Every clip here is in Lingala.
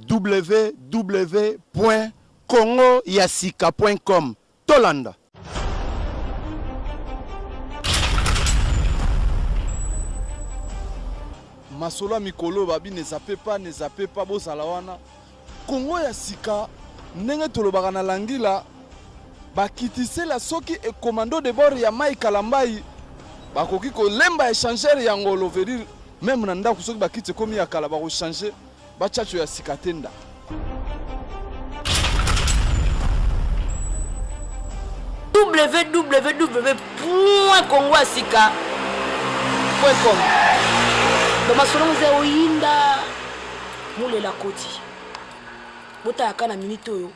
www point congo ya sika point com. Tolanda. Masolo ya mikolo babi ne zappe pas, ne zappe pas, bozala wana. Congo ya sika ndenge tolobaka na langila bakitisela soki e commando de bord ya Mike Kalambayi bakoki kolemba echangeur ya ngolo veut dire meme na ndako soki bakiti ekomi ya kala bako changer bachacho ya sika te nda. www.congoyasika.com Donc masolo ngo eza oyinda mulela koti botala ka na minute oyo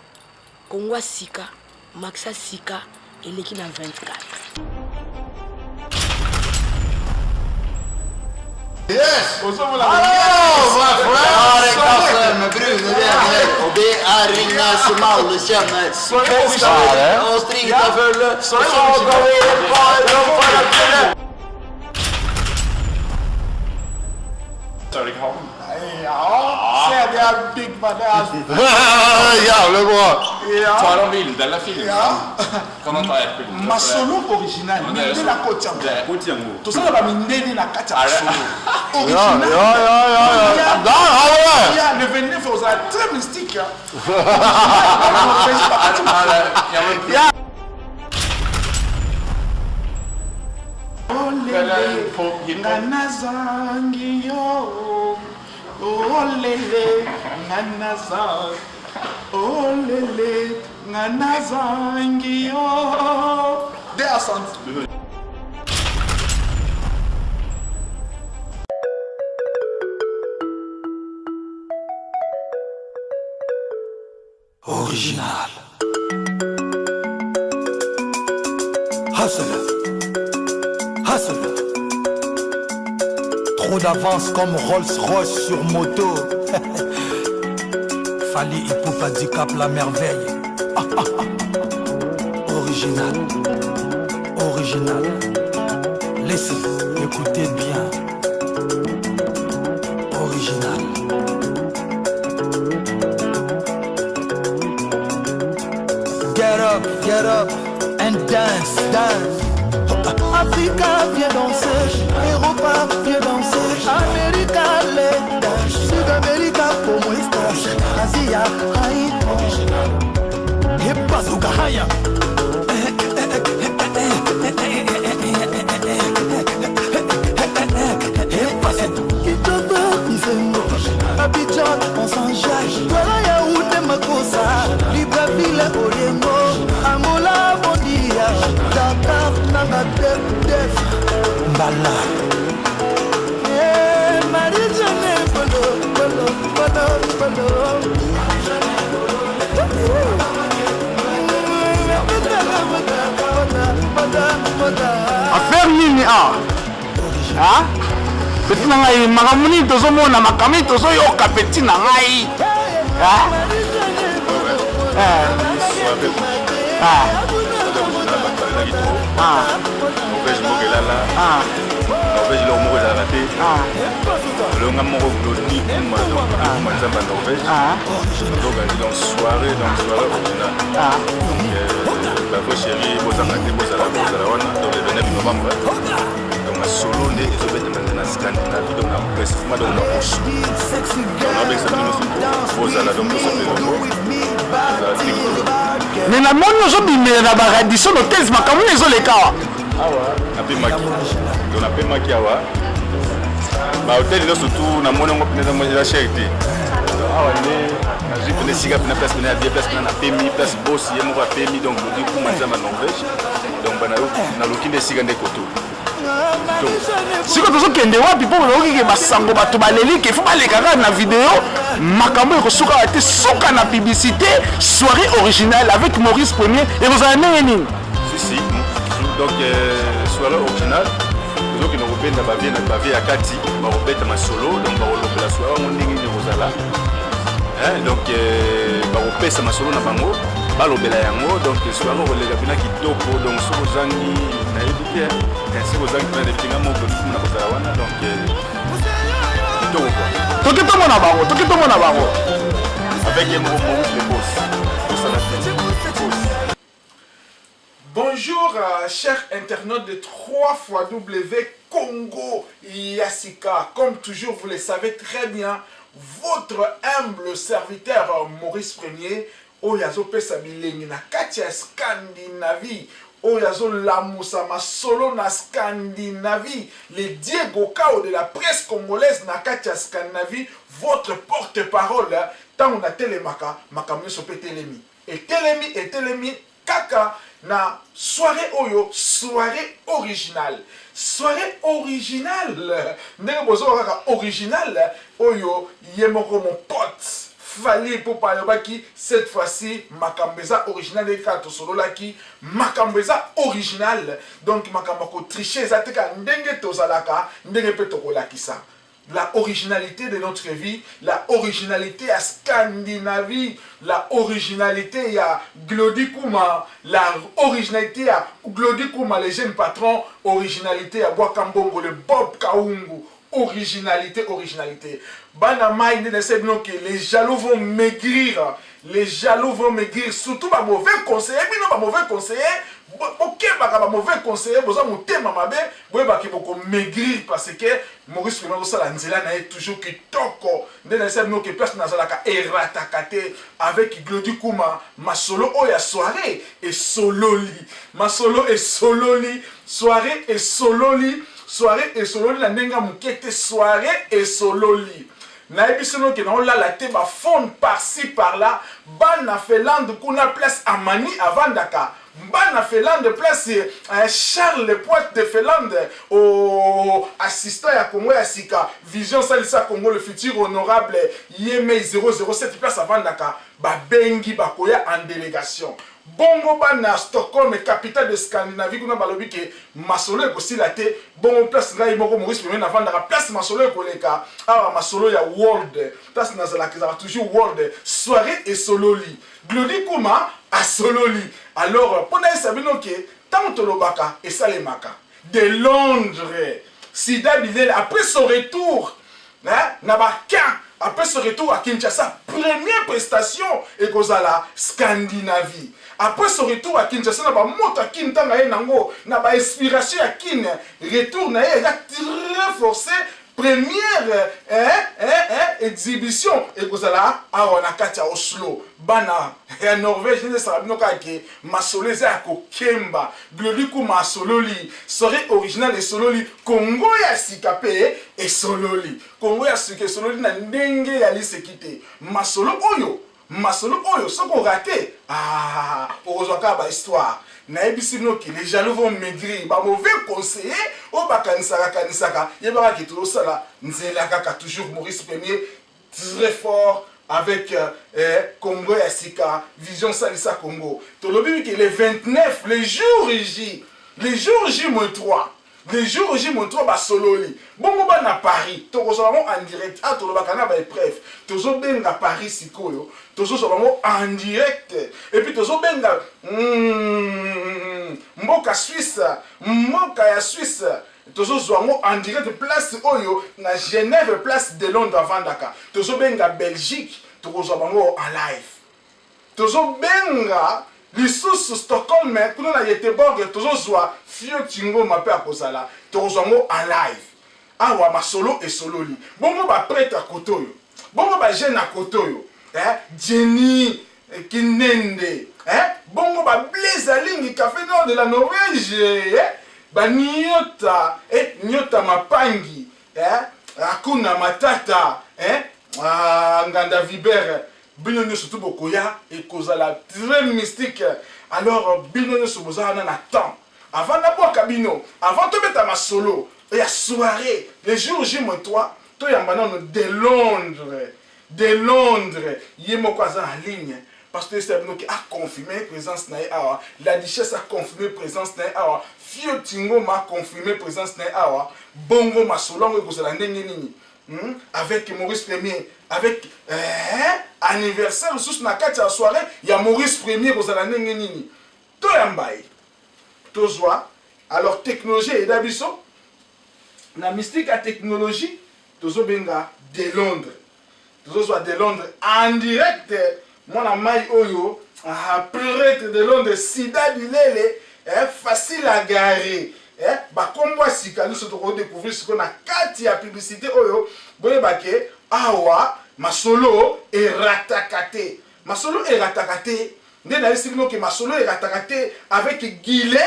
Congo ya sika maxa sika eleki na 24. Yes! Hallå my friend! Med brune venner, og det er ringa som alle kjenner. Fester og strita fulle, og så går vi bare opp for å tulle. Så er det ikke han. Ja, se det er Big Man. Det er Jævlig bra! Ja. Tar han bilde eller filmer Ja. han? Kan han ta ett bilde? Masolo original, Men det er jo mindele så- akoti yango. Det- Koti yango. Tosala ba mindele na kati ya Er det- masolo. Ja, Original. ja, ja, ja, ja. Der har vi det! Ja, le 29 ozala très mystique. Hein. Er det, ja, men Ja. Eller på hiphop. Nga nazangi yo olele nga nazangi olele nga nazangi yo Det er sant. Original. Hustle. Hustle. Trop d'avance comme Rolls-Royce sur moto. Fally Ipupa Dicap la merveille. Original. Original. Laissez, écoutez bien. Original. Get up, get up and dance, dance. Africa viens danser, Europa viens danser, America les danse, Sud America como estás, Asia, aïe, et bazooka haya. Kitoko bisengo, Abidjan on s'enjaille, Douala Yaoundé Makossa, Libreville Olengo, Angola Bondia, Dakar Nanga Def Def, Mbala. Eh, Marie-Jeanne Bolo Bolo Bolo Bolo. Affaire nini awa? Ah? Petit na ngai, makambo nini tozomona, makambo nini tozoyoka, petit na ngai? Ah? Eh. Ah. Ah. Norvège moko elala. Ah. Norvège eloko moko ezalaka te. Ah. Olonga moko Glody Kuma, donc Kuma nzambe ya Norvège. Ah. Donc donc soirée, donc soirée originale. Ah. Donc ba vrai chéri bozanga te, bozala bozala wana donc le 29 novembre. Donc masolo nde ezobetama nde na Scandinavie, donc na précisément donc na Oslo. Donc nabengisa bino nyonso bozala, donc tosepela yango. Ezala tiktok. Mais namoni ozobimela na baradison hotels, makambo nini ezoleka awa? Awa napemaki, donc napemaki awa bahotel nyonso tu namoni yango mpena eza cher te. Donc awa nde nazwi mpena esika mpena place mpena ya bien, place mpena napemi, place bosi ye moko apemi, donc Glody Kuma nzambe ya Norvège. Donc naluki nde esika nde koto. Sikoyo tozokende wapi? Mpo nayoki ke basango bato baleli ke fo baleka kaka na video, makambo ekosuka te, suka na publicité. Soirée originale avec Maurice Premier ekozala ndenge nini? Si si, donc soirée originale tozokende kobenda bavie na bavie ya kati, bakobeta masolo, donc bakolobela soirée yango ndenge nini ekozala. Hein, donc bakopesa masolo na bango, balobela yango, donc soirée okoleka mpena kitoko. Donc soki ozangi nayebi te, soki ozangi mpena nayebi te, nga moko na kozala wana, donc kitoko quoi. Toke tomona bango, toke tomona bango. Avec ye moko Maurice le boss. Tosala te. Boss. Bonjour euh, chers internautes de 3 fois W Congo Yassika. Comme toujours, vous le savez très bien, votre humble serviteur euh, Maurice Premier, oyo azopesa bilengi na kati ya Scandinavie, oyo azolamusa masolo na Scandinavie, le Diego Cao de la presse congolaise na kati ya Scandinavie, votre porte-parole, ntango natelemaka, makambo nyonso mpe etelemi. Etelemi, etelemi kaka na soiree oyo, soiree originale. Soiree originale, ndenge bozoka kaka originale, oyo ye moko mon pote Fally Ipupa alobaki cette fois-ci makambo eza original ndenge kaka tosololaki makambo eza original donc makambo ya kotriche eza te kaka ndenge tozalaka ndenge mpe tokolakisa la originalité de notre vie, la originalité ya Scandinavie, la originalité ya Glody Kuma, la originalité ya Glody Kuma, le jeune patron, originalité ya Bwaka Mbongo, le Bob Kaungu, originalité, originalité. Bana mai nde nayebisa bino ke les jaloux vont maigrir, les jaloux vont maigrir, surtout ba mauvais conseillers, bino ba mauvais conseillers, bokebaka ba mauvais conseillers, boza motema mabe, boyeba ke boko maigrir parce que Maurice Pema azosala nzela na ye toujours kitoko. Nde nayebisa bino ke place nazalaka erataka te avec Glody Kuma, masolo oyo ya soirée esololi, masolo esololi, soirée esololi, soirée esololi na ndenge ya moke te, soirée esololi. Nayebisi bino ke naolala te, ba phone par-ci par-là, bana Finlande kuna place Amani avandaka, bana Finlande place eh, Charles Poite de Finlande oh, assistant ya Congo ya sika, Vision Salisa Congo le futur honorable Yemei 007 place avandaka, babengi bakoya en délégation. Bongo bana Stockholm, capitale de Scandinavie, kuna balobi ke masolo ekosila te. Bongo place ngai moko Maurice Premier navandaka, place masolo ekoleka awa, masolo ya world, place nazalaka ezalaka toujours world. Soirée esololi, Glody Kuma asololi. Alors mpo nayesa bino ke ntango tolobaka esalemaka. De Londres, Sida Bilele après son retour hein, na ba camp, après son retour à Kinshasa, première prestation ekozala Scandinavie. Après son retour à Kinshasa na ba moto ya Kin ntango aye nango na ba inspiration ya Kin, retour na ye eza très forcé. Première eh, eh, eh, exhibition ekozala awa na kati ya Oslo. Bana ya Norvège nde esala bino kaka ke masolo eza ya kokemba. Glody Kuma asololi, soirée originale esololi, Congo ya sika pe esololi. Congo ya sika esololi na ndenge ya liseki te. Masolo oyo, masolo oyo soki orate, ah, okozwa kaka ba histoire. Nayebisi bino ke les jaloux vont maigrir, ba mauvais conseillers oyo bakanisaka kanisaka, yebaka ke tozosala nzela kaka toujours Maurice Premier très fort avec eh, Congo ya sika, vision salisa Congo. Tolobi ke le 29, le jour J, le jour J moins 3, le jour J moins 3 basololi. Bongo bana Paris, tokozwa bango en direct. Ah, tolobaka na ba épreuve. Tozobenga Paris sikoyo, tozozwa bango en direct. Et puis tozobenga mboka Suisse, mboka ya Suisse. Tozozwa yango en direct place oyo na Genève, place de Londres avandaka. Tozobenga Belgique, tokozwa bango en live. Tozobenga lisusu Stockholm kuna na Göteborg, tozozwa Fio Tingoma pe akozala, tokozwa yango en live. Awa masolo esololi. Bongo ba prêtre ya kote oyo, bongo ba jeune ya kote oyo, eh, Jenny Kinende, eh, bongo ba Blaise Alingi, Café Nord de la Norvège, eh, ba Nyota, eh, Nyota Mapangi, eh, Akuna Matata, eh, ah, Nganda Viber, bino nyonso tu bokoya, ekozala très mystique. Alors bino nyonso boza wana na temps. Avant nabwaka bino, avant tobeta masolo ya soirée, le jour J moins 3, toyamba nano de Londres, de Londres, ye moko aza en ligne. Parce que c'est bino qui a confirmé présence na ye awa, la duchesse a confirmé présence na ye awa, Fio Tingoma a confirmé présence na ye awa, bongo masolo yango ekozala ndenge nini? Avec Maurice Premier, avec anniversaire lisusu na kati ya soirée ya Maurice Premier ekozala ndenge nini? Toyamba ye, tozwa. Alors technologie eyeda biso na mystique ya technologie, tozobenga De Londres. Tozozwa De Londres en direct mwana mai oyo ah, prêtre de Londres sida bilele eh, facile à garer eh, bakombo ya sika nyonso tokodécouvrir sikoyo na kati ya publicité oyo. Boyeba ke awa masolo erataka te, masolo erataka te. Nde nayebisi bino ke masolo erataka te avec Guilain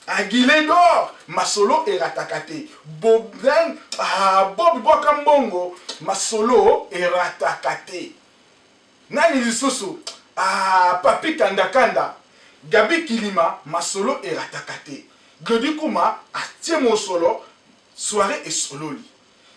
à Guilain d'or. Masolo erataka te. Bob, ah, Bob Bwaka Mbongo, masolo erataka te. Nani lisusu? Ah, Papi Kandakanda, Gabi Kilima, masolo erataka te. Glody Kuma atie mosolo, soirée esololi.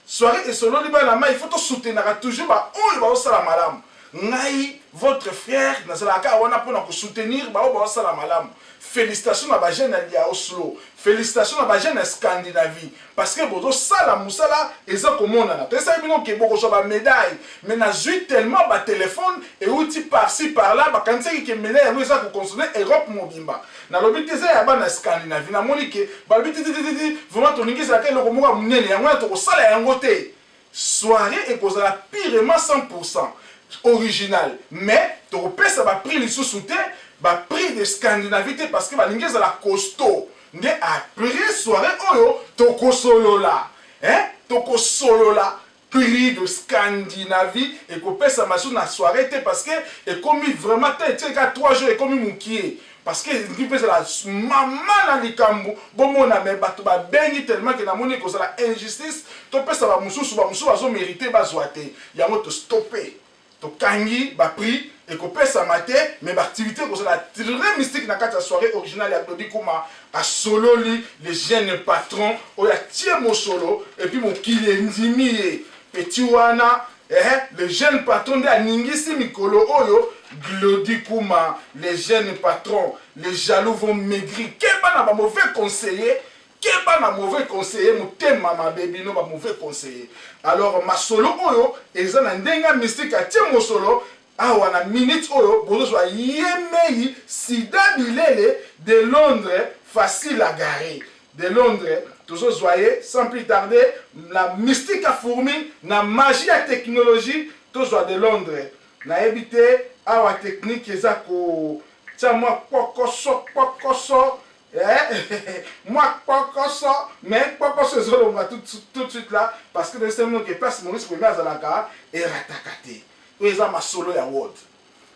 Soirée esololi. Bana mai, il faut tosoutenaka toujours baoyo baosala malamu. Ngai, votre frère, nazalaka kaka wana mpona kosoutenir baoyo baosala malamu. Félicitation na bajeune ya Oslo, félicitation na bajeune ya Scandinavie, parce que bozosala mosala eza komonana. Toyesaki bino ke bokozwa bamédaille, mais nazwi tellement batelefone euti par-ci par-là, bakanisaki ke médaille yango eza koconcerner Europe mobimba. Nalobi te, eza ya bana Scandinavie. Namoni ke balobi ti tititi, vraiment tolingi ezalaka eloko moko ya monene. Yango wana tokosala yango te. Soirée ekozala purement 100 original, mais tokopesa baprix lisusu te, baprix de Scandinavie te, parce que balingi ezala costaud. Nde après soirée oyo tokosolola, hein? Tokosolola prix de Scandinavie ekopesama lisusu na soirée te, parce que ekomi vraiment te, etie kaka 3 jours, ekomi mokie, parce que elingi mpe ezala mama na likambo bomona. Me bato babengi tellement ke namoni ekozala injustice topesa bamosusu, bamosusu bazomérite bazwa te. Yango tostope, tokangi baprix, ekopesama te, mais baactivité ekozala très mystique na kati ya soirée originale ya Glody Kuma. Asololi, le jeune patron oyo atie mosolo et puis mokili endimi ye. Petit wana eh, le jeune patron nde aningisi mikolo oyo. Glody Kuma, le jeune patron, les jaloux vont maigrir. Keba na bamauvais conseiller, keba na mauvais conseiller, motema mabe bino bamauvais conseiller. Alors masolo oyo eza na ndenge ya mystique. Atie mosolo awa na minute oyo bozozwa ye mei sida bilele de Londres, facile à garer, de Londres. Tozozwa ye sans plus tarder, la mystique ya fourmi na magie ya technologie. Tozwa de Londres. Nayebi te, awa technique eza kotia mwa kpokoso kpokoso, eh, mwa kpokoso, mais kpokoso ezolonga tout, tout de suite là, parce que toyesemi ke place Maurice Premier azalaka erataka te. Oyo eza masolo ya world.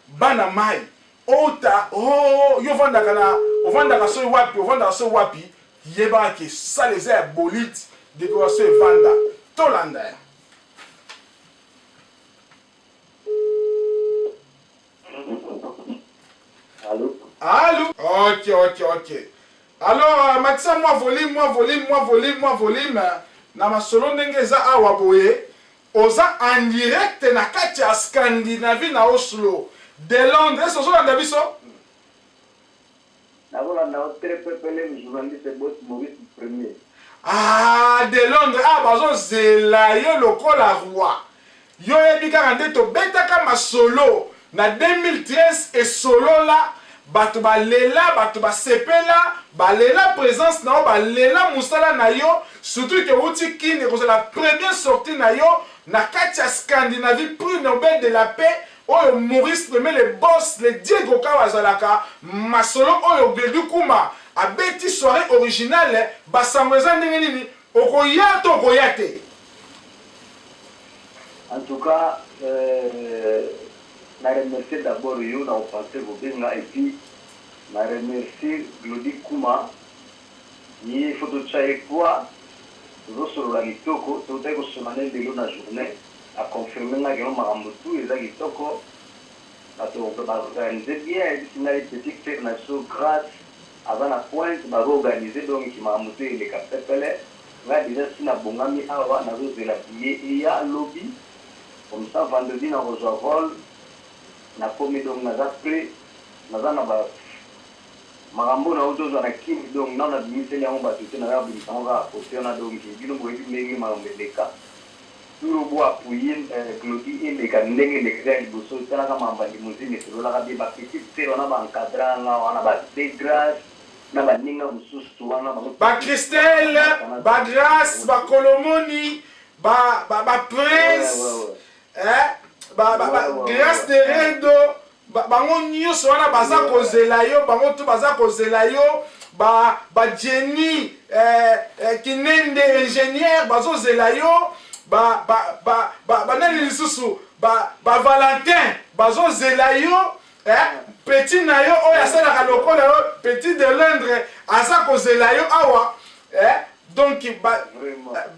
Bana mai ota oh, yo ovandaka na ovandaka soki wapi, ovandaka soki wapi, yebaka ke sale eza ya bolite, décoration evanda. Tolanda ya Allô? Allô? Ok. Alors, matisa mwa volume, mwa volume, mwa volume, mwa volume. Na masolo ndenge eza awa boye, oza en direct na kati ya Scandinavie na Oslo. De Londres, ozolanda biso? Nazolanda yo très pepele, journaliste boss Maurice Premier. Ah, de Londres, ah, bazozela yo lokola roi. Yo oyebi kaka nde tobetaka masolo na 2013, esolola bato balela, bato basepela, balela présence na yo, balela mosala na yo, surtout ke outi Kini, ekozala première sortie na yo na kati ya Scandinavie, prix Nobel de la paix oyo Maurice Premier, le boss, le Diego Kawa azalaka. Masolo oyo Glody Kuma abeti soirée originale, basango eza ndenge nini? Okoya to okoya te? En tout cas, na remercier d'abord yo na kopense kobenga, et puis na remercier Glody Kuma. Ye faut totya ye poids. Tozosolola kitoko, totaki kosolola ne lelo na journée, aconfirme nga keno makambo tu eza kitoko, bato baorganize bien. Ayebisi ngai petit frère na biso Grâce aza na pointe, bazoorganize, donc makambo tu eleka pepele. Ngai déjà si nabongami awa, nazozela billet eya lobi, comme ça vendredi nakozwa vol, nakomi. Donc naza prêt, naza na ba makambo na tozwa na Kini, donc nano nabimiseli yango bato te, naza kobimisa yango kaka kote wana. Donc bino boyebi ndenge makambo eleka, turo bo appuye Glody eleka ndenge elekaka ya liboso. Etalaka makambo ya limousine, esololaka bien. Bapetit frère wana baencadra nga wana, ba Grâce na baninga mosusu wana bango. Bachristele, bagrâce, bakolomoni. Ba ba ba prince eh ba ba, ba Grace de Redo ba, bango nyonso wana baza kozela yo, bango tout baza kozela yo, ba ba Jenny eh, eh, Kinende ingénieur bazozela yo, ba ba ba ba, ba nani lisusu ba ba Valentin bazozela yo eh, petit na yo oyo asalaka lokola yo petit de Londres aza kozela yo awa eh, donc ba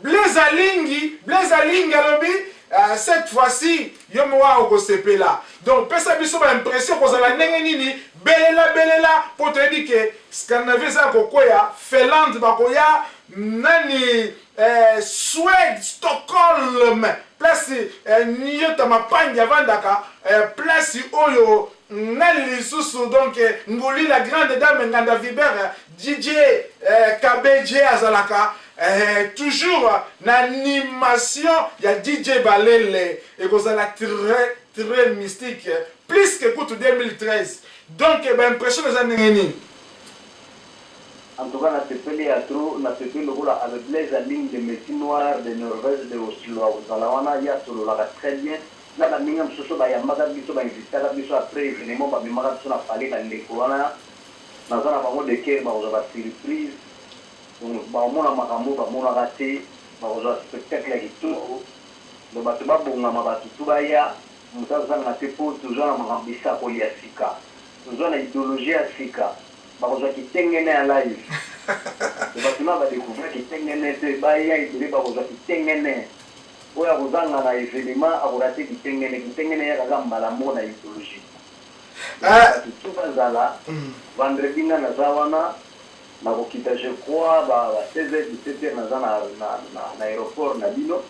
Blaise alingi Blaise alingi alobi euh, cette fois-ci yo moko okosepela donc pesa biso ba impression kozala ndenge nini belela belela mpo toyebi ke Scandinavie eza ya kokweya Finlande bakoya nani eh, Suède Stockholm place eh, Nyota Mapangi avandaka eh, place oyo nani lisusu donc Nguli la grande dame Nganda Viber DJ eh, KBJ azalaka eh, toujours na animation ya DJ Balele ekozala très très mystique plus que kutu 2013 donc ba impression eza ndenge nini? En tout cas nasepeli ya trop, nasepeli lokola avec Blaise Aling le messie noir de Norvège de Oslo akozala wana, ye asololaka très bien na baninga mosusu bayambaka biso ba invitaka biso après evenement bamemaka biso na palais ba ndeko wana naza na bango de coeur bakozwa ba surprise donc bakomona makambo oyo bamonaka te, bakozwa spectacle ya kitoko donc bato babongama bato tout baya moto azanga te po toza na makambo bisakoli ya sika toza na ideologie ya sika. Bakozwa kitengene ya live. Bato na ba decouvrir kitengene te baya ebele bakozwa kitengene. Oyo akozanga na evenement ako rater kitengene. Kitengene eyaka kaka mbala moko na ideologie. Bato tout bazala vendredi nga naza wana nakokita je crois ba 16 heures 17 heures naza na aeroport na bino.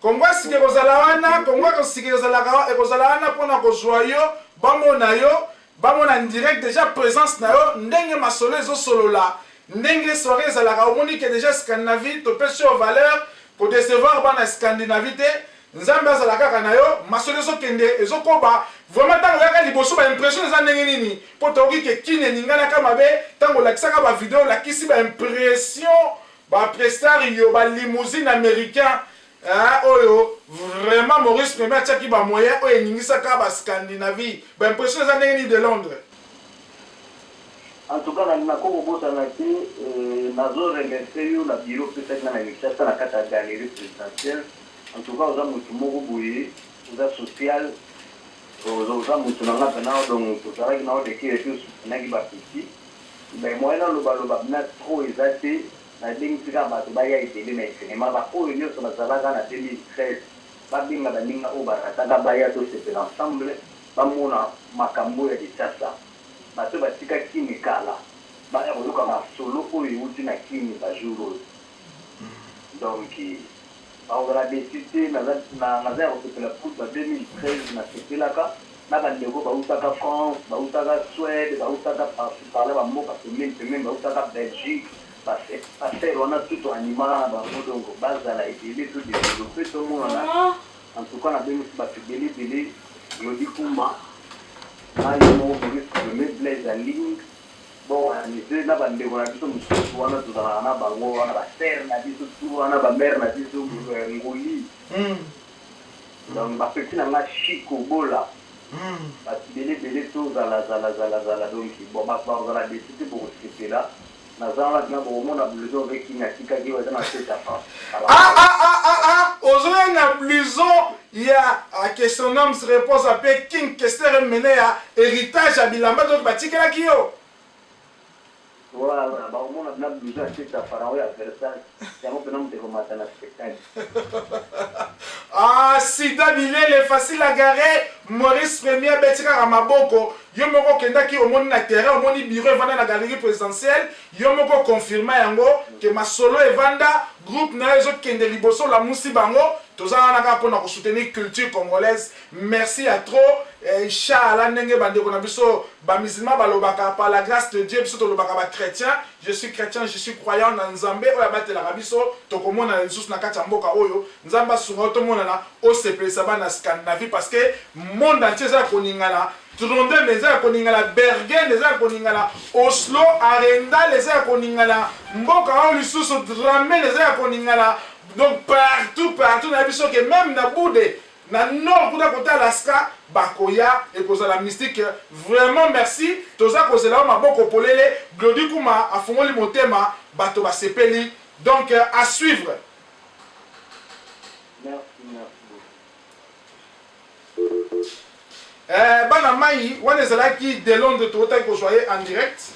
Kongo ya sika ekozala wana, Kongo ya sika ekozala wana pona kozwa yo, bamona yo, Bamona en direct dejà presence na yo ndenge masolo ezo solola ndenge soiree ezalaka omoni que dejà Scandinavie topesi yo valeur ko decevoir bana Scandinavie te Nzambe azala kaka na yo masolo ezo kende ezo koba vraiment tango oyaka liboso ba impression eza ndenge nini po toyoki que kin eninganaka mabe tango olakisaka ba video olakisi ba impression ba prestario ba limousine americain Eeh oyo vraiment Maurice Premier atiaki ba moyen oyo eningisaka ba Scandinavie. Ba impression eza ndenge nini de Londres? En tout cas nako kobosana te nazo remercier yo na bureau opesaki nga na Kinshasa na kati ya galerie presidentielle en tout cas oza mutu moko boye oza social oza mutu na nga pena donc tozalaki na yo de coeur et puis o soutenaki ba petits mais moyen naloba loba pena trop eza te. Nabengisi kaka bato baya ebele na evenema, ba oyo nionso bazalaka na 2013 babenga baninga oyo ba rataka baya tosepela ensemble, bamona makambo ya Kinshasa. Bato oyo batika Kin kala baya koyoka masolo oyo ewuti na Kin ba jours oyo. Donc bakozala deçu te, naza ya kosepela pour ba 2013 nasepelaka na ba ndeko bawutaka France, bawutaka Suède, bawutaka par ci par là ba mboka pembeni pembeni, bawutaka Belgique, ba sœurs wana tout to animaka na bango donc bazala ebele to developper tomonana en tout cas nabengisi batu ebele ebele Glody Kuma na ye moko Maurice Kilome, Blaise Aling bo organiser na ba ndeko na biso mosusu wana tozalaka na bango wana ba sœurs na biso tout wana ba mères na biso Ngoli. Donc ba petit na nga Chico bola batu ebele ebele tozala zala zala zala donc bon batu bakozala deçu te bokosepela naza wana pena bokomona blouson ve king atikaki oyo eza na tete ya France. Ah ah ah ah ah ozoya na blouson ya que son ame se repose en paix King Kester Emeneya heritage ya bilamba donc batikelaki yo. Voilà, bakomona pena blouson ya tete ya pharaon ya Versailles yango pena moto ekomata na spectacle. Ah sida bilele facile à garer Maurice Premier abeti kaka maboko yo moko okendaki omoni na terrain omoni bureau evanda na galerie présidentielle yo moko confirma yango ke masolo evanda groupe na yo ezokende liboso olamusi bango toza wana kaka pona ko soutenir culture congolaise Merci ya trop Inshallah ndenge ba ndeko na biso ba musulman balobaka par la grace de Dieu biso tolobaka ba chretien je suis chretien je suis croyant na Nzambe oyo abatelaka biso tokomonana lisusu na kati ya mboka oyo Nzambe asunga yo tomonana osepelisa bana Scandinavie parce que monde entier eza ya koningana Trondheim eza ya koningana Bergen eza ya koningana Oslo Arendal eza ya koningana mboka oyo lisusu Drammen eza ya koningana. Donc partout partout nayebi biso ke meme na Bude na nord kuna kota Alaska bakoya, ekozala mystique vraiment. Merci, toza kozela yo maboko polele. Glody Kuma afongoli motema, bato basepeli, donc à suivre. Merci, merci beaucoup. Eh, bana mai wana ezalaki de Londres, towutaki kozwa ye en direct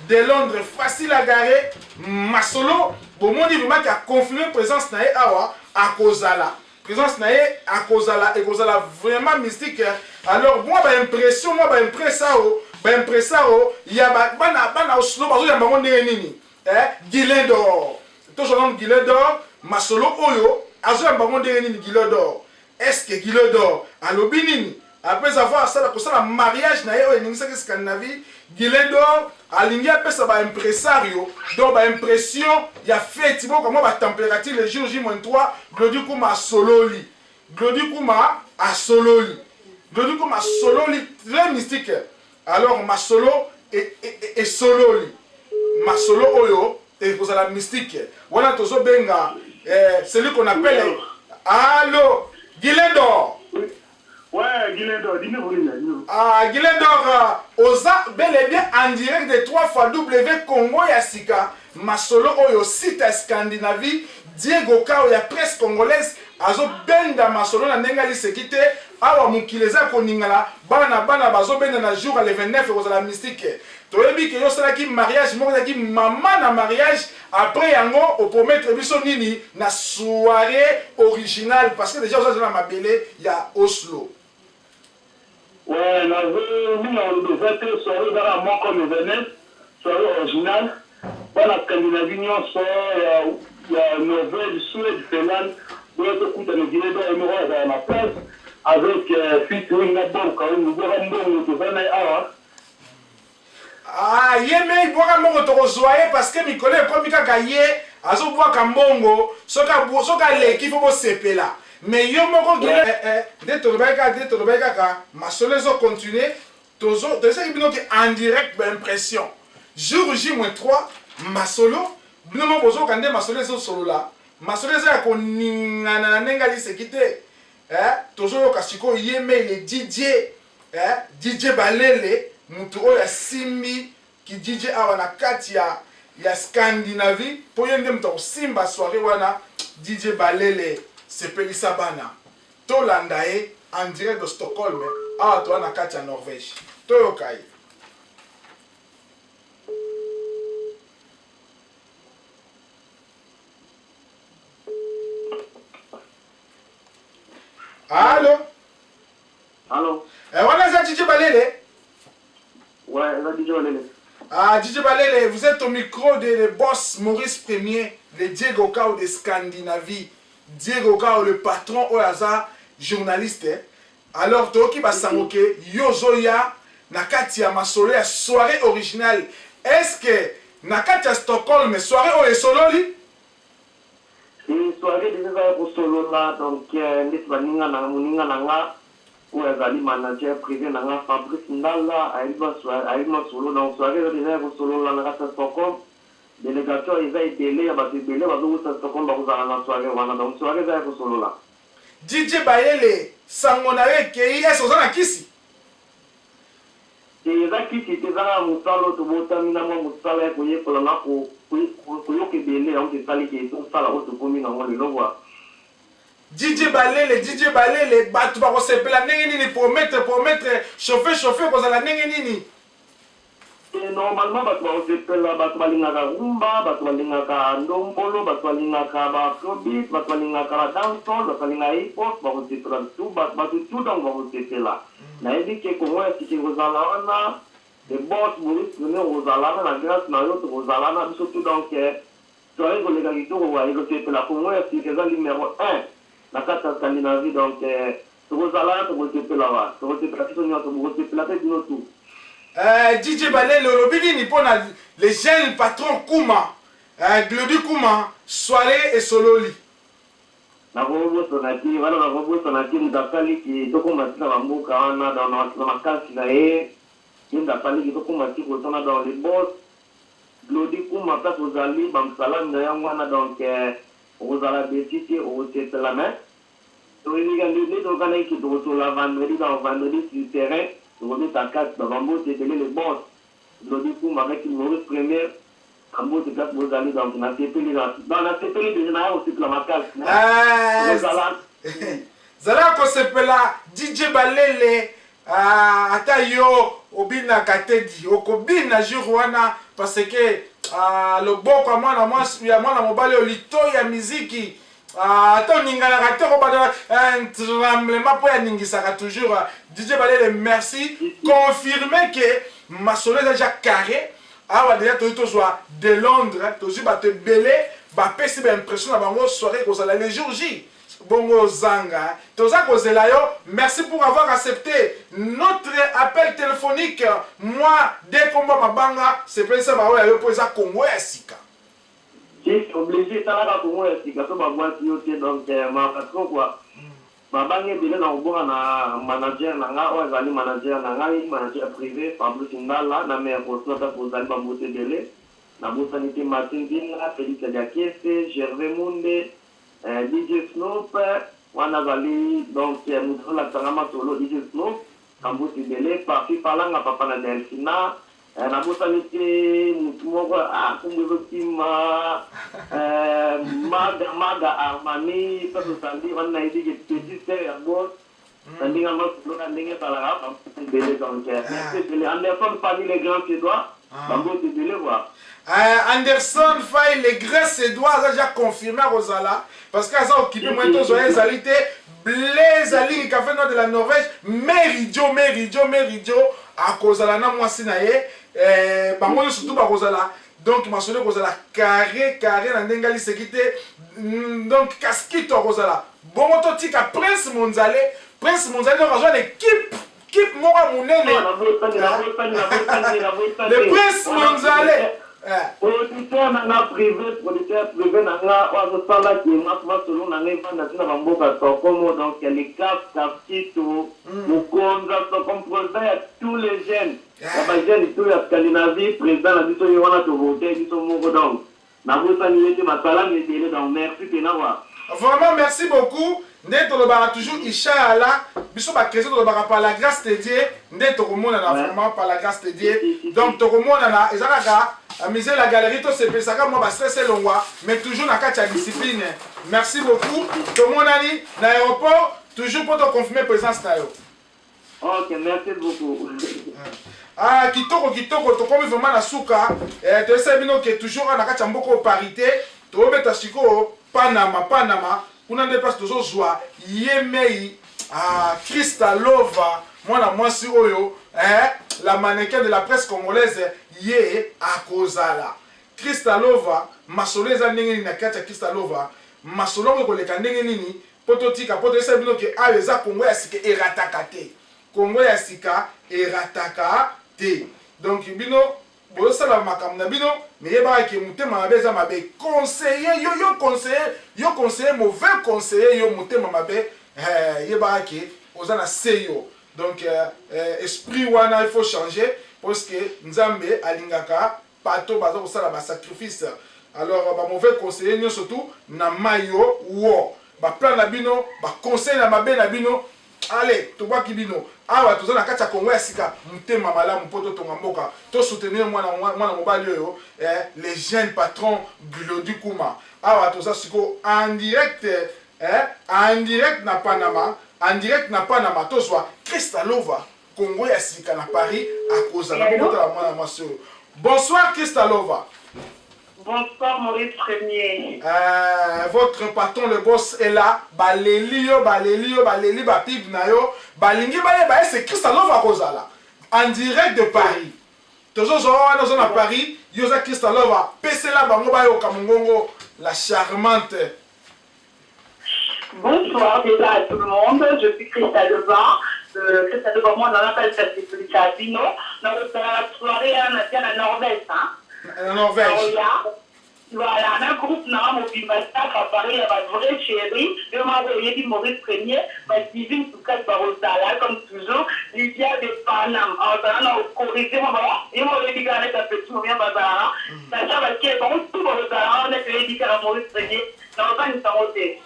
de Londres, facile à garer masolo. Bomoni vraiment ke aconfirme présence na ye awa, akozala présence na ye akozala, ekozala vraiment mystique. Alors mwa baimpression, mwa baimpresao, baimpresao ya bana bana Oslo bazoyamba yango ndenge nini? Eh, Guilin d'or, tozwa nanu Guilin d'or, masolo oyo azoyamba yango ndenge nini? Guilin d'or, est ce que Guilin d'or alobi nini après avoir asala kosala mariage na ye oyo eningisaki Scandinavie? Guilin d'or alingi apesa baimpresario, donc baimpression ya feti, boyoka mwa batempérature le jour J-3. Glody Kuma asololi, Glody Kuma asololi, Glody Kuma asololi, très mystique. Alors masolo esololi, masolo oyo ekozala mystique wana. Tozobenga celui qu'on appelle, allo, Guilin d'or. Ouais, Guilin d'or, dis-nous. Ah, Guilin d'or, oza bel et bien en direct de 3 fois W Congo ya sika, masolo oyo site ya Scandinavie, Diego Kao ya presse congolaise azobenda masolo na ndenge aliseki te. Awa mokili eza koningana, bana bana bazobenda na jour ya le 29, ekozala mystique. Toyebi ke yo osalaki mariage moko ezalaki mama na mariage. Après yango opromettre biso nini na soirée originale? Parce que déjà oza na mabele ya Oslo. Ouais, nazo mingi na koloba eza te. Soirée ezaka moko, le 29, soirée originale. Bana Scandinavie nyonso ya Norvège, Suède, Finlande, boya tokutana. Guilin d'or moko azala na place avec featuring na Bob Kaungu, bwaka mbongo, toza na ye awa. Ah, ye mei bwaka mbongo, tokozwa ye parce que mikolo ekomi kaka ye azobwaka mbongo. Soki aleki, fo bosepela. Mais yo moko Guilin, nde tolobaki kaka, nde tolobaki kaka, masolo ezocontinue. Toyesaki bino ke en direct, baimpression jour J-3, masolo bino moko bozoyoka nde masolo ezosolola, masolo eza ya koningana na ndenge aliseki te. Tozoyoka sikoyo ye mei le DJ, DJ Balele, motu oyo asimbi ki DJ awa na kati ya Scandinavie, mpo ye nde moto akosimba soirée wana. DJ Balele, sepelisa bana. Tolanda ye en direct de Stockholm, awa toza na kati ya Norvège. Toyoka ye. Allo? Allo? Wana eza DJ Balele? Ouais, eza DJ Balele. Ah, DJ Balele, vous êtes au micro de le boss Maurice Premier, le Diego Kao de Scandinavie. Diego Kao, le patron oyo aza journaliste. Eh? Alors, toyoki basango ke yo ozoya na kati ya masolo ya soirée originale. Est-ce que na kati ya Stockholm, soirée oyo esololi? Soirée déjà eza ya kosolola. Donc ndeti baninga na moninga na nga oyo azali manager privé na nga, Fabrice Ndala, ayebi masolo. Donc soirée eza déjà ya kosolola na kati ya Stockholm. Délégation eza ebele, ya bato ebele bazowuta Stockholm, bakozala na soirée wana. Donc soirée eza ya kosolola. DJ Bayele, sango na yo ekei, ese oza na kisi? Te, eza kisi te, eza kaka mosala oyo tobotami na mwa mosala ya koyekola na koyoka ebele. Yango esali ke tosala oyo tokomi nango lelo kwa. DJ Balele, DJ Balele, bato bakosepela ndenge nini? Promettre, promettre, chauffe, chauffe, kozala ndenge nini? Normalement bato bakosepela. Bato balingaka rumba, bato balingaka ndombolo, bato balingaka baafrobeat, bato balingaka badancehall, bato balingaka hip hop, bakosepela tout, bato tout. Donc bakosepela. Nayebi ke Kongo ya sika ekozala wana, le boss Maurice Premier okozala wana, na grâce na yo tokozala wana biso tout. Donc soirée koleka kitoko kwa, ekosepela. Kongo ya sika eza numéro 1 na kati ya Scandinavie. Donc tokozala wana, tokosepela wa, tokosepela biso nyonso, bokosepela mpe bino tout. DJ Balele, olobi nini mpona le jeune patron Kuma, Glody Kuma, soirée esololi? Nakobosana te wana, nakobosana te. Moto asaliki tokóma ntina bamboka wana, donc na makasi na ye, ye moto asaliki tokóma ti kotana. Donc le boss Glody Kuma, place ozali, bamosalami na yango wana. Donc Okozala déçu te, okosepela mais toyebi ka nde toyokanaki ke tokosolola vendredi, donc vendredi sur terrain tokobeta kati ba bambote ebele le boss Glody Kumba avec Maurice Premier bambote place bozali donc nasepeli donc nasepeli dejà naya kosepela makasi mais tokozala Zala kosepela DJ Balele ah, ata yo obinaka te di okobina jour wana parce que ah, loboko ya mwana mwasi ya mwana mobali oyo litoi ya miziki ah, ata oninganaka te okobanda un tremblement mpo yaningisaka toujours. Ah, DJ Balele merci, confirme que masolo eza déjà carré awa deja toyi tozwa de Londres, tozwi bato ebele bapesi ba impression na bango, soirée ekozala le jour J. Bongo ozanga toza kozela yo. Merci pour avoir accepté notre appel téléphonique. Moi de kombo mabanga sepelisa ba oyo ya yo po eza Congo ya sika. Si c'est obligé talaka Congo ya sika so babwaki yo te donc mawa trop quoi. Mabanga ebele na kobwaka na manager na nga oyo azali manager na ngai manager privé Fabrice Ndala na mère Rosna place bozali ba mbote ebele. Nabosani te Mathieu Nzinga, Felix Diakese, Gervais Munde, DJ Snoop wana azali donc mutu azolakisa nga masolo DJ Snoop na mbote ebele Parfi Palanga papa na Delphina nabosani te mutu moko ah kombo ezokima Maga Maga Armani place ozali wana nayebi ke petit sœur ya boss na ndenge ya masolo na ndenge ezalaka ba mbote ebele donc merci ebele Anderson Fanny le grand suédois ba mbote ebele quoi. Anderson Faye le grand suédois aza déjà confirmé akozala parce que aza occupé moyen tozwa ye ezali te. Blaise Alingi Café Noir de la Norvège Meridio Meridio Meridio akozala na mwasi na ye bango nyonso tout bakozala donc masolo ekozala carré carré na ndenge aliseki te. Donc Kaskito akozala bongo totika Prince Monzale. Prince Monzale donc azwa na équipe équipe moko ya monene. Le Prince Monzale Producteur na nga privé, producteur privé na nga oyo azosala ke masolo na nga evanda ntina bamboka Stockholm, donc le Kaf Kafkito mokonzi ya Stockholm, président ya tous les jeunes ya ba jeunes tout ya Scandinavie, président na biso ye wana tovote biso moko donc nabosani ye te, basalami ebele donc merci pena quoi. Vraiment merci beaucoup nde tolobaka toujours Ishaala biso ba chrétien tolobaka par la grâce de Dieu nde tokomonana vraiment par la grâce de Dieu donc tokomonana eza kaka musée la galerie tosepesaka mwa ba stress elongwa mais toujours na kati ya discipline. Merci beaucoup tomonani na aéroport toujours po to confirmer présence na yo. Ok, merci beaucoup. Ah, kitoko kitoko tokomi vraiment na suka. Toyesaki bino ke toujours na kati ya mboka oyo parité tobeta sikoyo Panama Panama kuna nde place tozozwa ye mei. Ah, Christa Lova mwana mwasi oyo la mannequin de la presse congolaise ye akozala. Christa Lova masolo eza ndenge nini na kati ya Christa Lova, masolo yango ekoleka ndenge nini po totika po toyesaki bino ke awa eza Congo ya sika erataka te. Congo ya sika erataka te. Donc bino bozosala makambo na bino mais yebaka ke motema mabe eza mabe. Conseiller yo yo conseiller yo conseiller mauvais conseiller yo motema mabe yebaka ke oza na se yo. Donc esprit wana il faut changer parce que Nzambe alingaka bato baza kosala ba sacrifice. Alors ba mauvais conseiller nyonso tout na mayo wo ba plan na bino ba conseil na mabe na bino allez tobwaki bino awa toza na kati ya Congo ya sika motema malamu po totonga mboka to soutenir mwana mwana mobali oyo les jeunes patrons Glody Kuma awa toza siko en direct en direct na Panama en direct na Panama tozwa Christa Lova Congo ya sika na Paris akozala bokotala mwana mwasi oyo. Bonsoir Christa Lova. Bonsoir Maurice Premier. Votre patron le boss est là. Baleli yo, baleli yo, baleli ba pub na yo. Balingi bayeba ese Christa Lova akozala en direct de Paris. Tozozwa wana oza na Paris, yo oza Christa Lova, pesela bango bayoka mongongo la charmante. Bonsoir déjà à tout le monde, je suis Christa Lova. Christa Lova, moi, dans la salle Dans la soirée, on a la Norvège. Hein? La Norvège. Voilà, un groupe, non, mon bimasta, à Paris, il y a ma vraie chérie. Je m'en vais, Maurice Premier, ma divine Soukat Barosala, comme toujours, Lydia de Paname. En on a corrigé, moi, et moi, je dis qu'on est un petit moment, Bazara. Sacha, parce que, bon, tout Barosala, on est le dit à Maurice Premier. Ozangisa yango te.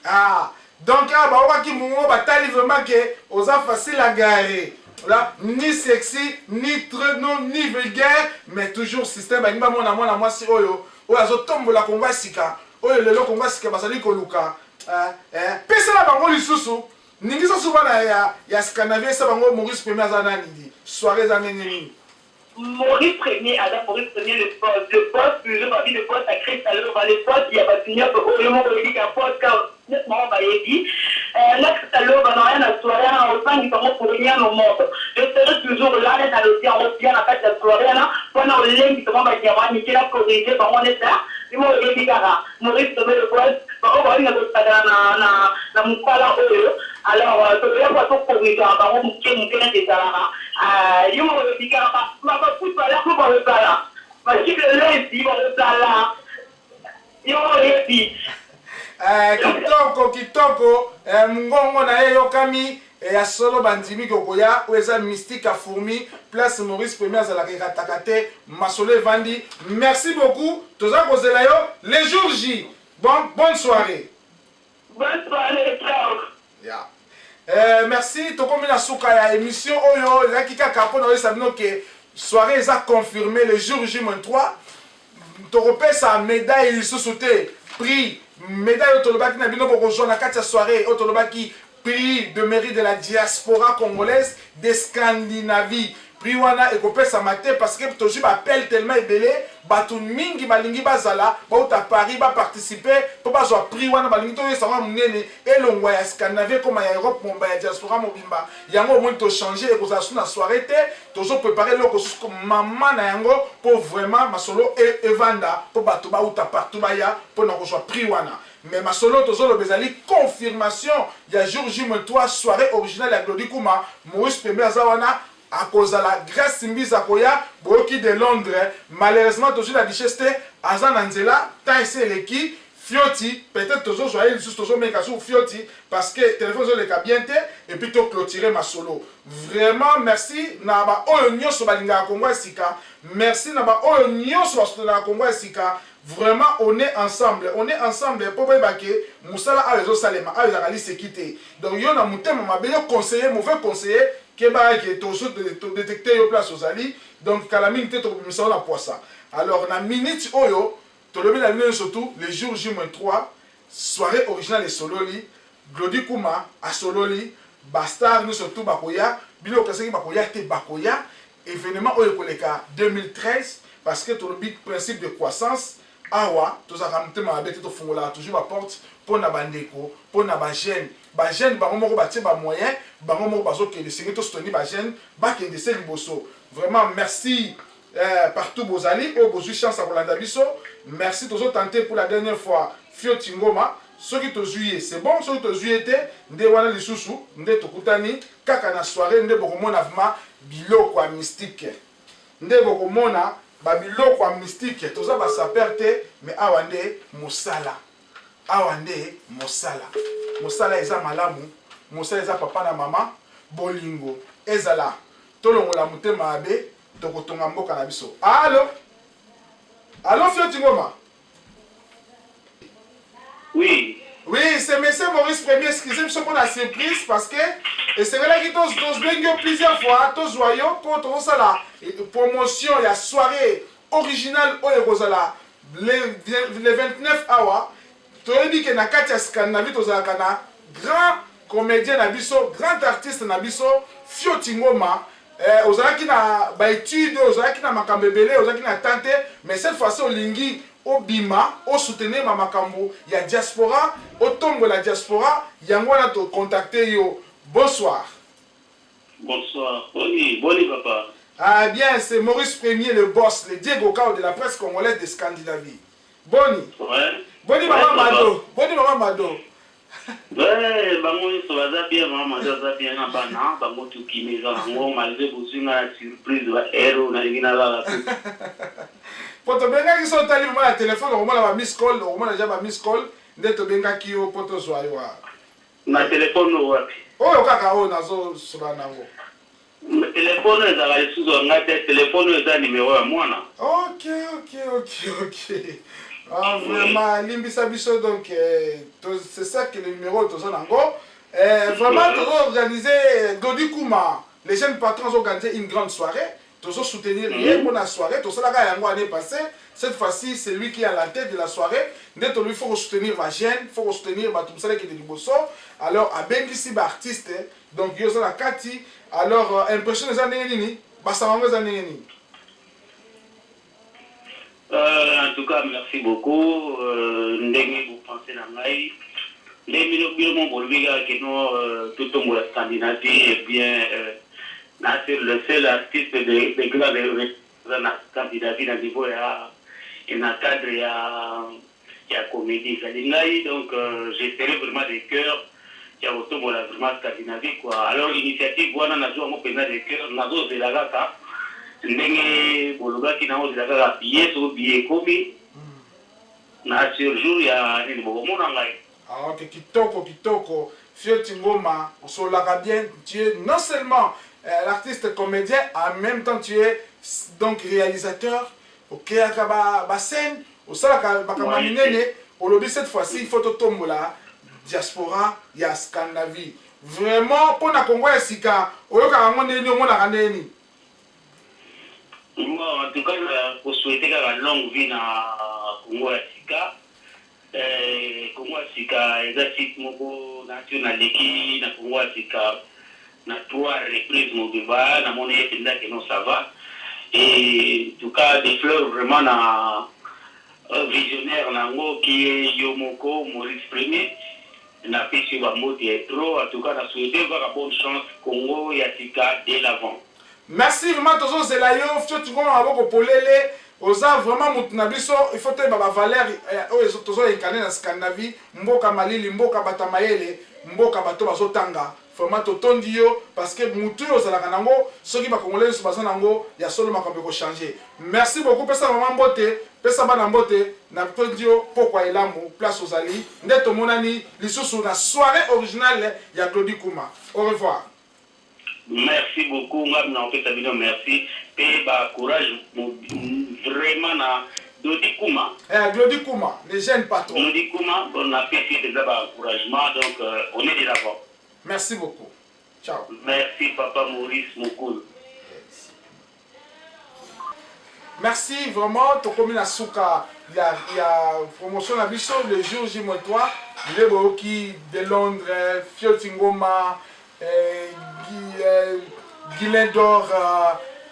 Ah, donc awa baokaki mongongo batali vraiment ke oza facile à garer. Là, ni sexy, ni très non, ni vulgaire, mais toujours système balingi bamona mwana mwasi oyo oyo azotombola Kongo ya sika, oyo lelo Kongo ya sika bazali koluka. Eh, eh, pesela bango lisusu ningisa su bana ya, ya Scandinavie esa bango Maurice Premier aza nani di soirée eza ndenge nini? Maurice Premier aza Maurice Premier le boss, le boss toujours babi le boss ya Christ Aloba, le boss ya batu nionso oyo yo moko oyebi ka boss ka nionso bango bayebi. Euh, na Christ Aloba na ya na soirée wana ozangisa ngo pour rien au monde. Je serai toujours là neti alobi yango bien na kati ya soirée wana pona olembisa mwa ba nyama ya mike na corriger bango neti yo moko oyebi kaka Maurice Premier le boss bango baolinga kosakana na na na mosala oyo alors tokoya kwa to corriger bango moke moke neti ezalaka. Ahh yo moko oyebi kaka ba ba footballeur pe bakozala ba chic lezi bakozala yo moko oyebi. Eh, kitoko kitoko eh, mungongo na ye eyokami eh, ya solo bandimi kokoya oyo eza mystique ya fourmi place Maurice Premier azalaka erataka te masolo evandi merci beaucoup toza kozela yo le jour J bon bonne soirée. Bonne soiree ciao. Yeah. Eh, merci tokomi na suka ya émission oyo ezalaki kaka mpo na oyebisa bino ke soirée eza confirmé le jour J-3 tokopesa médaille lisusu te prix médaille oyo tolobaki na bino bokozwa na kati ya soirée oyo tolobaki prix de mairie de la diaspora congolaise de Scandinavie Prix wana ekopesama te parce que tozwi ba appel tellement ebele, batu mingi balingi bazala, bawuta Paris ba participer po bazwa prix wana, balingi toyesa yango ya munene, elongwa ya Scandinavie ekoma ya Europe mobimba, ya diaspora mobimba, yango omoni to changer, ekozala lisusu na soiree te, tozo preparer eloko susu mama na yango po vraiment masolo evanda po batu bawuta partout baya pona kozwa prix wana. Mais masolo tozoloba ezali confirmation ya jour J-3 soiree originale ya Glody Kuma, Maurice Pembe aza wana akozala, Grace Mbizi akoya, boyoki de Londres, malheureusement tozui la duchesse te, aza na nzela, temps esi eleki, Fioti peut etre tozozua ye lisusu tozomeka lisusu Fioti parce que telephone ezoleka bien te et puis to cloturer masolo. Vraiment merci na ba oyo nioso balingaka Congo ya sika, merci na ba oyo nioso ba soutenaka Congo ya sika, Vraiment on est ensemble on est ensemble po boyeba ke musala awa ezo salema awa ezalaka liseki te donc yo na mutema mabe yo conseiller mauvais conseiller keba ke tozo to detecter yo place ozali donc kala mingi te toko bimisa yo na puasa alors na minute oyo tolobi na bino nionso tout le jour J-3 soiree originale esololi Glody Kuma asololi ba stars nionso tout bakoya bino bokanisaki bakoya te bakoya Evenement oyo ekoleka 2013 parce que tolobi principe de croissance awa tozalaka motema mabe te tofungolaka toujours ba porte pona ba ndeko pona ba jeunes ba jeunes bango moko batie ba moyens bango moko bazokende esengeli to soutenir ba jeunes bakende se liboso vraiment merci eh, partout bozali oyo bozui chance ya kolanda biso merci tozo tenter pour la dernière fois Fioti Ngoma soki tozui ye c'est bon soki tozui ye te nde wana lisusu nde tokutani Kaka na soiree nde bokomona vraiment biloko ya mystique nde bokomona ba biloko ya mystique toza ba sapeur te mais awa nde mosala awa nde mosala mosala eza malamu mosala eza papa na mama bolingo ezala tolongola motema mabe tokotonga mboka na biso allo allo Fioti Ngoma. Oui. Oui, c'est monsieur Maurice Premier, excusez biso pour la surprise parce que esengelaki tobengi yo plusieurs fois tozwa yo mpo tozosala promotion ya soirée originale oyo ekozala le 29 awa toyebi ke na kati ya Scandinavie tozalaka na grand comédien na biso grand artiste na biso Fioti Ngoma. Eh, ozalaki na ba etudes, ozalaki na makambo ebele, ozalaki na temps te, mais cette fois-ci olingi obima, o soutenir ma makambo ya diaspora, otombola diaspora, yango wana to contacter yo. Bonsoir. Bonsoir. Boni, boni papa. Ah bien, c'est Maurice Premier, le boss, le Diego Cao de la presse congolaise de Scandinavie. Boni. Ouais. Boni ouais, maman Mado. Boni maman Mado. Ouais, bango nyonso baza bien, mama Mado aza bien na bana, bango tout kimia eza nango, malgré bozwi nga na surprise ba heure oyo nalingi nalala te. Po tobengaki so otali mama na telefone okomona ba miss call, okomona deja ba miss call nde tobengaki yo po tozwa yo. Na telefone oyo wapi? Oyo kaka oyo nazo solola nango. Telephone oyo ezalaka lisusu ya ngai te, telephone oyo eza numero ya mwana. Ok ok ok ok. Ah, vraiment limbisa biso donc euh, c'est ça que le numéro toza nango euh, vraiment tozo organiser euh, Dodi Kuma les jeunes patrons ont organisé une grande soirée tozo soutenir ye mhm. mpona soirée tosalaka yango année passée cette fois-ci c'est lui qui est à la tête de la soirée nde tolobi faut kosoutenir ba jeune faut kosoutenir bato mosala ekende liboso alors abengisi ba artiste donc yo oza na kati alors euh, impression eza ndenge nini basanga yango eza ndenge nini Euh, en tout cas, merci beaucoup. Euh, ndenge vous pensez na ngai. Ndenge bino bino mo bolobi kaka que non euh, totombola Scandinavie et bien euh, na c'est le seul artiste de, de grande aza na Scandinavie na niveau ya et na cadre ya ya comédie ezali ngai donc euh, j'espérais vraiment de cœur ya kotombola vraiment Scandinavie quoi alors initiative wana nazwa yango mpenza de cœur nazozela kaka ndenge bolobaki naozela kaka billet soki billet ekomi na sur jour ya nini bokomona ngai. Ah, ok kitoko kitoko Fioti Ngoma osololaka bien tu es non seulement euh, l'artiste comédien en même temps tu es donc réalisateur okeyaka ba, ba scène osalaka makambo ya minene olobi cette fois-ci il faut totombola diaspora ya Scandinavie vraiment mpo na Congo ya sika oyokaka yango ndenge nini omonaka ndenge nini Bon, en tout cas, kosouhaite kaka longue vie na Congo ya sika. Eh, Congo ya sika eza site moko nati naleki na Congo ya sika na trois reprises mobimba namoni ye mpenza que non ça va et en tout cas des fleurs vraiment na euh, visionnaire na yango qui est yo moko Maurice Premier napesi yo bambote ya trop en tout cas na souhaite kaka bonne chance Congo ya sika de l'avant. Merci vraiment tozo zela yo fioti ngoma maboko polele oza vraiment mutu na biso il faut toyeba ba valeur eh, oyo tozo incarner na Scandinavie mboka malili mboka bata mayele mboka bato bazo tanga vraiment totondi yo parce que mutu oyo ozalaka nango soki ba congolais nyonso baza nango ya solo makambo eko changer merci beaucoup pesa mama mbote pesa bana mbote na tondi yo pokwa elamu place ozali nde tomonani lisusu na soirée originale ya Glody Kuma au revoir. Merci beaucoup nga na opesa bino merci pe ba courage vraiment na Dodi Kuma. Eh Glody Kuma le jeune patron. Glody Kuma bon na pesi ye penza ba encouragement donc on est de l'avant. Merci beaucoup ciao. Merci papa Maurice Mukulu. Merci vraiment tokomi na suka ya, ya promotion na biso le jour J-3 nde boyoki de Londres Fioti Ngoma eh, Guy, eh, Guilain Dor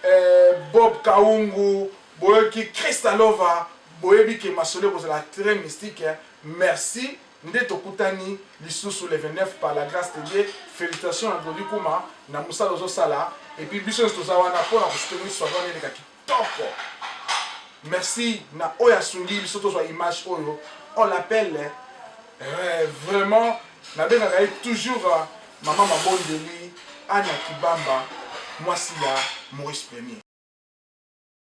eh, Bob Kaungu boyoki Christalova boyebi ke masolo ekozala très mystique merci Nde tokutani lisusu le 29 par la grace de Dieu. Felicitations na Glody Kuma na musala ozo sala et puis biso nionso toza wana pona ko soutenir soiree wana eleka kitoko. Merci na oyo asungi biso tozwa image oyo on l'appelle euh, vraiment nabengaka ye toujours euh, mama mabondeli Anna Kibamba mwasi ya Maurice Premier.